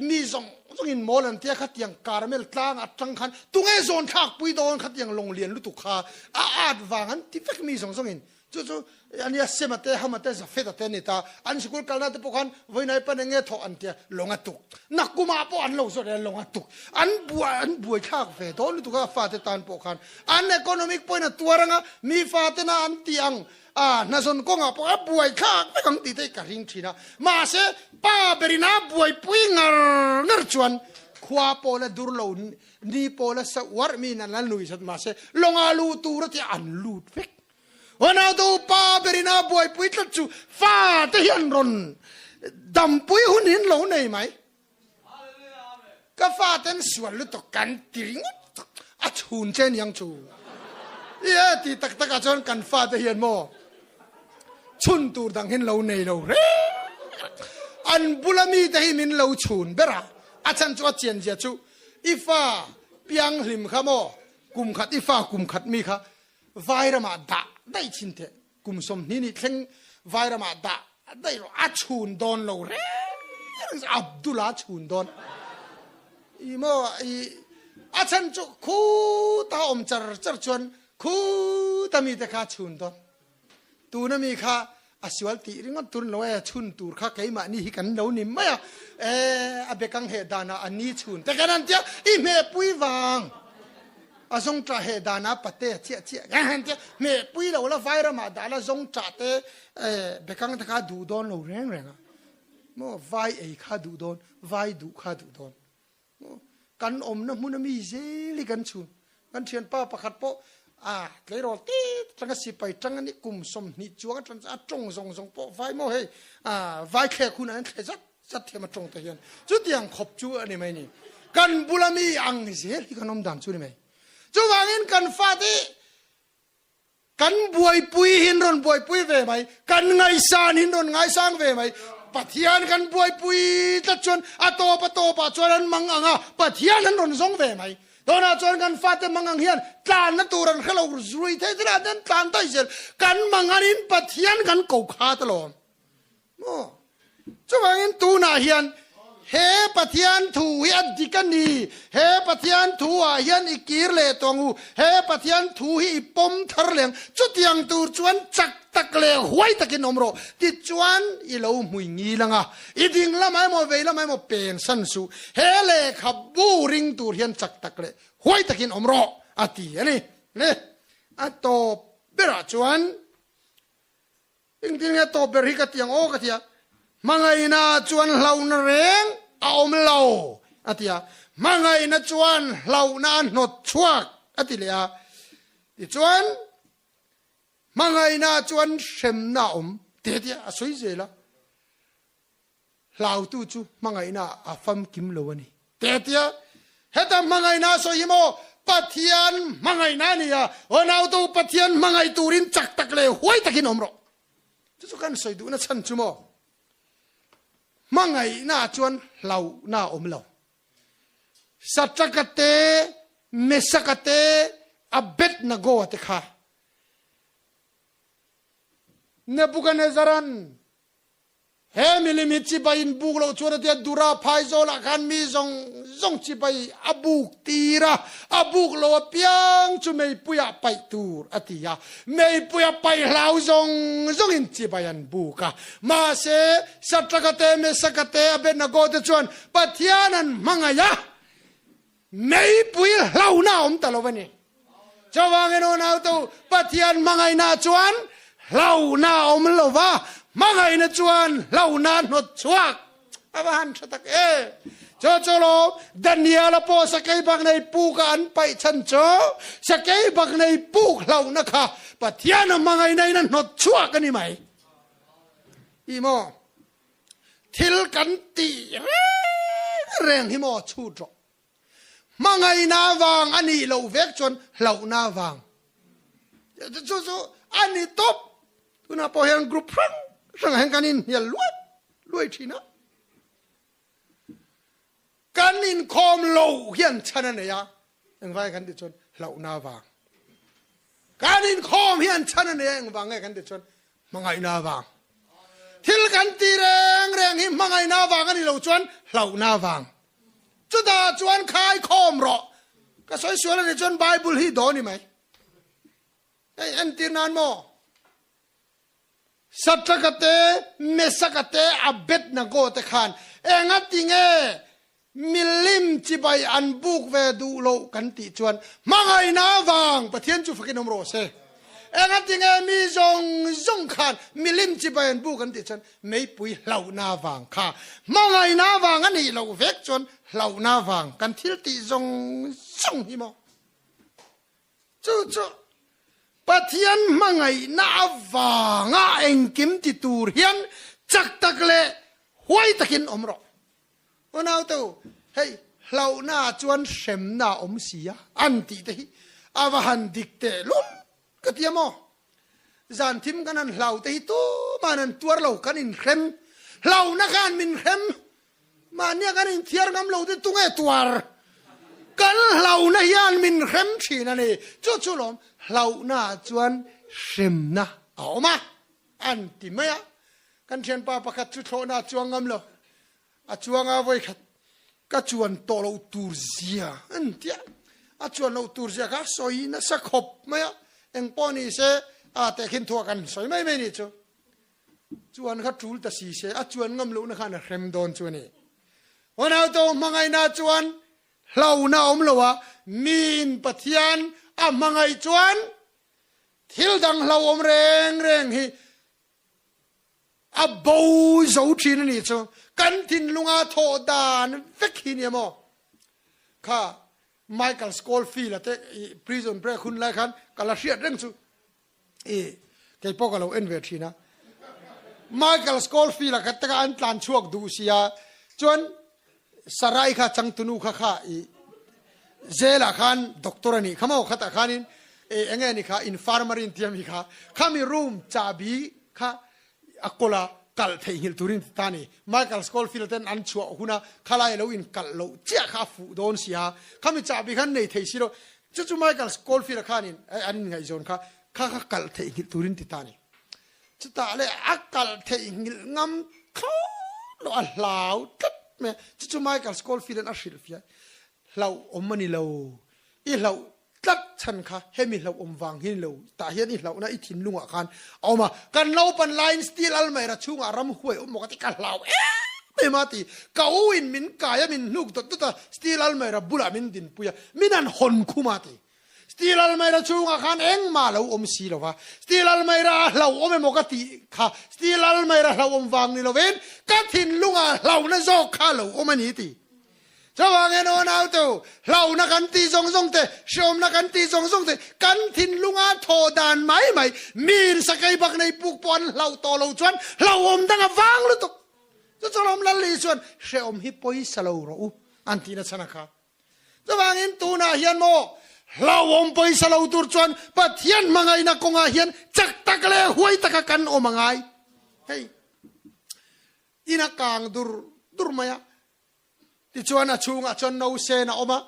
mi zawng zawng in mawl an tia khatiang caramel tlang atang khan tunge zawn thlak pui dawn khatiang lawng lian lutuk kha a at vang an ti vek mi zawng zawng in Chu chu ania Sema te, Hama te, Jafeta te an ni ta. An sikul kalna te pawh khan vawi pan enge thawh an tia, lawng a tuk. Nakkumah pawh an lo zawt e, lawng a tuk. An buai an buai thlak ve dawn lutuk a fate tan pawh khan. An economic pawhin a tuar anga mi fatena an tih ang a hnazawn kawngah pawh a buai thlak vek ang tih te hi ka ring thin a. Mahse pa berin a buaipui ngar ngar chuan. Khua pawh la dur lo, ni pawh la sa uarh mi in an la nui sat mahse lawngah luh tur a tia an lut vek. Unau te upa berin a buaipui tlat chu fa te hian rawn dampui hun hin lo nei mai. Ka fa ten sual lutuk kan ti ringawt a chhun che niang chu. Ie ti tak tak ah chuan kan fa te hian maw chhun tur dang hin lo nei lo reng. An bula mi te hi min lo chhun ber a, a chhan chu a chian zia chu i fa pianghlim kha maw kum khat i fa kum khat mi kha Vairamah dah daih chin teh. Kum 20 nih thleng Vairamah dah daih rawh. A chhun dawn lo reng reng Abdul-a chhun dawn. I maw i a chhan chu khuta awm char char chuan khuta mite kha chhun dawn. Tuna mi kha a sual tih ringawt tur lo e, chhun tur kha keimahni hi kan lo ni mai a, e a bekang heh danah a ni chhun te kan han tia, i hmehpui vang a zawngṭah heh danah pate a chiah chiah kan han tia, hmehpui lo la vairamah dah la zawngṭah te e bekang te kha duh dawn lo reng reng a, maw vai ei kha duh dawn, vai duh kha duh dawn. Kan awmna hmun a mi zel hi kan chhun. Kan thianpa pakhat pawh a tleirawl te tanga sipai tang ani kum 20 chuang atang a tawng zawng zawng pawh vai maw hei vai thlek hun an thle zat zat thiam a tawng te hian chutiang khawp chu ani mai ni. Kan bula mi ang zel hi kan awm dan chu ni mai. Chuvangin kan fate Kan buaipui hin rawn buaipui ve mai, kan ngaihsan hin rawn ngaisang ve mai. Pathian kan buaipui tlat chuan a tawp a tawpah chuan an mang ang a, Pathian an rawn zawng ve mai. Tunah chuan kan fate mang ang hian tlanna tur an hre lo rui thei thei an tlan daih zel. Kan mang anin Pathian kan ko khat alawm. Maw? Chuvangin tunah hian he Pathian thu hi a dik a ni, he Pathian thu ah hian i kir leh tawh ang u, he Pathian thu hi i pawm thar leh ang, chutiang tur chuan chak tak leh huai takin awm rawh, tichuan i lo hmui ngil ang a, i ding lamah emaw vei lamah emaw pen san suh, he lehkhabu ring tur hian chak tak leh huai takin awm rawh a ti a ni. Le, a tawp berah chuan. Engtin nge tawp ber hi ka ti ang aw ka ti a, hmangaihna chuan hlauhna reng a awm lo a ti a, hmangaihna chuan hlauhna a hnawt chhuak a ti leh a, tichuan hmangaihna chuan hremna a awm te a ti a, a sawi zel a, hlautu chu hmangaihna a famkim lo a ni te a ti a, heta hmangaihna a sawi hi maw Pathian hmangaihna a ni a, aw nautu Pathian hmangaih turin chak tak leh huai takin awm rawh. Chu chu kan sawi duhna chhan chu maw hmangaihna chuan hlauhna a awm lo. Satraka te, Mesaka te, Abednego te kha Nebukanezaran He milim hi chibai in buk loh chuan a tia Dura phaizawl ah khan mi zawng zawng chibai a buk tir a, a buk lo apiang chu meipui ah paih tur a ti a, meipui a paih hlau zawng zawng in chibai an buk a. Mahse, Satraka te, Mesaka te, Abednego te chuan Pathian an hmangaih a, meipui hlauhna a awm ta lo a ni. Chuvangin unautu, Pathian hmangaihna chuan hlauhna a awm lo va, hmangaihna chuan hlauhna a hnawt chhuak. A va han tha tak e! Chu chu lo, Daniela pawh sakei bak nei puk a an paih chhan chu, sakei bak nei puk hlauhna kha Pathian a hmangaihna in a hnawt chhuak a ni mai. Ih maw? Thil kan tih reng reng hi maw chhut rawh. Hmangaihna vang a nih loh vek chuan hlauhna vang. Chu chu a ni tawp. Tunah pawh hian group hrang hrangah hian kan inhnial luai luai thin a. Kan inkhawm lo hian chhan a nei a, engvai kan tih chuan hlauhna vang. Kan inkhawm hian chhan a nei a, engvang nge kan tih chuan Hmangaihna vang. Thil kan ti reng reng hi hmangaihna vang a ni lo chuan hlauhna vang. Chutah chuan khai khawm rawh. Ka sawi sual a nih chuan Bible hi daw ni mai. Hei entir nan maw? Satraka te, Mesaka te, Abednego te khan enga ti nge milim chibai an buk ve duh loh kan tih chuan hmangaihna vang Pathian chu fakin awm rawh se. Engatinge mi zawng zawng khan milim chibai an buk an tih chuan meipui hlauhna vang kha hmangaihna vang a nih loh vek chuan hlauhna vang kan thil tih zawng zawng hi maw? Chu chu Pathian hmangaihna avanga engkim ti tur hian chak tak leh huai takin awm rawh. Unaute u, hei hlauhna ah chuan hremna a awm si a, an tih te hi a va han dik teh lum ka ti a maw? Zan thim kan han hlau te hi tuman an tuar lo, kan inhrem. Hlauhna khan min hrem. Mahnia kan inthiar ngam lo te tunge tuar? Kan hlauhna hian min hrem thin a ni. Chu chu lawm, hlauhna ah chuan hremna a awm a, an ti mai a. Kan thianpa pakhat chu thlawhna a chuang ngam lo. A chuang a vawi khat ka chuan tawh loh tur zia an ti a, a chuan loh tur zia kha sawi nasa khawp mai a, eng pawh ni se a tehkhin thuah kan sawi mai mai ni chu. Chuan kha tul ta si se a chuan ngam lohna khan a hrem dawn chu a ni. Honauto hmangaihna chuan hlauhna a awm lo a, miin Pathian a hmangaih chuan thil dang hlauhawm reng reng hi A bo zo thin a nih chu. Kan thinlunga thawh dan vek hi nia maw? Kha Michael Scofield-a te i prison break hun lai khan ka la hriat reng chu i kei pawh ka lo en ve thin a. Michael Scofield-a kha taka an tlan chhuak duh sia chuan Sarai kha changtunu kha kha i jail-ah khan doctor a nih kha maw khatah khanin e enge ni kha infirmary in tia mi kha khami room chahbi kha a kawla kalh theihnghilh turin ti ta a ni. Michael Scofield ten an chhuah huna khalai a lo inkalh loh chiah kha a fuh dawn si a, khami chahbi khan nei thei si lo. Chu chu Michael Scofield-a khanin an inngaihzawn kha kha kha kalh theihnghilh turin ti ta a ni. Chutah leh a kalh theihnghilh ngam thlawt lo, a hlau tlat mai a. Chu chu Michael Scofield-a'n a hrilhfiah, Hlauhawm a ni lo, i hlauh tlat chhan kha hemi hlauhawm vang hi ni lo, tah hian i hlauhna i thinlungah khan a awm a. Kan naupan laiin steel almaira chhungah ram huai awm maw ka ti, ka hlau em em a ti. Ka u in min kai a, min hnuk dawt dawt a, steel almaira bulah min dinpui a, min han hawn khum a ti. Steel almaira chhungah khan engmah lo awm si lo va, steel almaira a hlauhawm emaw ka tih kha steel almaira hlauhawm vang ni lovin ka thinlungah hlauhna zawk kha a lo awm a ni ti. Chuvangin aw nautu, hlauhna kan tih zawng zawng te, hreawmna kan tih zawng zawng te, kan thinlunga thawh dan mai mai, mi sakei bak nei puk pawh an hlauh tawh lo chuan hlauhawm dang a vang lutuk. Chu chawlawm Lalli chuan hreawm hi pawisa lo rawh u an tihna chhan a kha. Chuvangin tunah hian maw hlauhawm pawisa lo tur chuan Pathian hmangaihna kawngah hian chak tak leh huai taka kan awm a ngai. Hei in a kang dur dur mai a, tichuan a chhungah chuan no sen a awm a,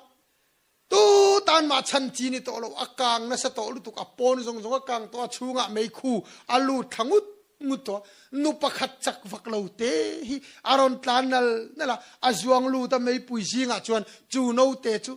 tu tan mah chhan chi ni tawh lo, a kang nasa tawh lutuk, a pawn zawng zawng a kang tawh a, chhungah meikhu a lut thla ngut ngut tawh a, nu pakhat chak vak lo te hi a rawn tlan nal nal a, a zuang lut a meipui zingah chuan chu note chu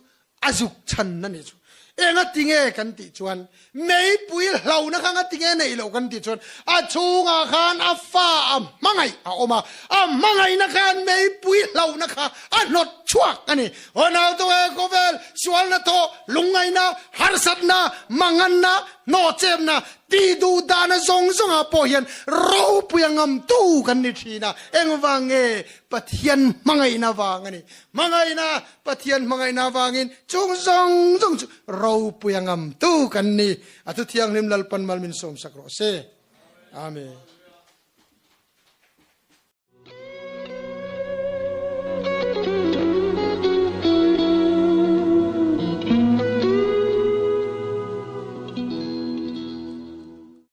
a zuk chhan a ni chu. Enga tinge kan tih chuan meipui hlauhna kha nga tinge neih loh kan tih chuan a chhungah khan a fa a hmangaih a awm a, a hmangaihna khan meipui hlauhna kha a hnawt chhuak a ni. Aw naute khawvel sualna thawh, lungngaihna, harsatna, manganna, hnawhchepna, Tih duh dahna zawng zawngah pawh hian ropui a ngamtu kan ni thin a, engvang nge Pathian hmangaihna vang a ni. Hmangaihna, Pathian hmangaihna vangin chung zawng zawng chu ropui a ngamtu kan ni. A thu thianghlim Lalpan mal min sawmsak rawh se. Amen.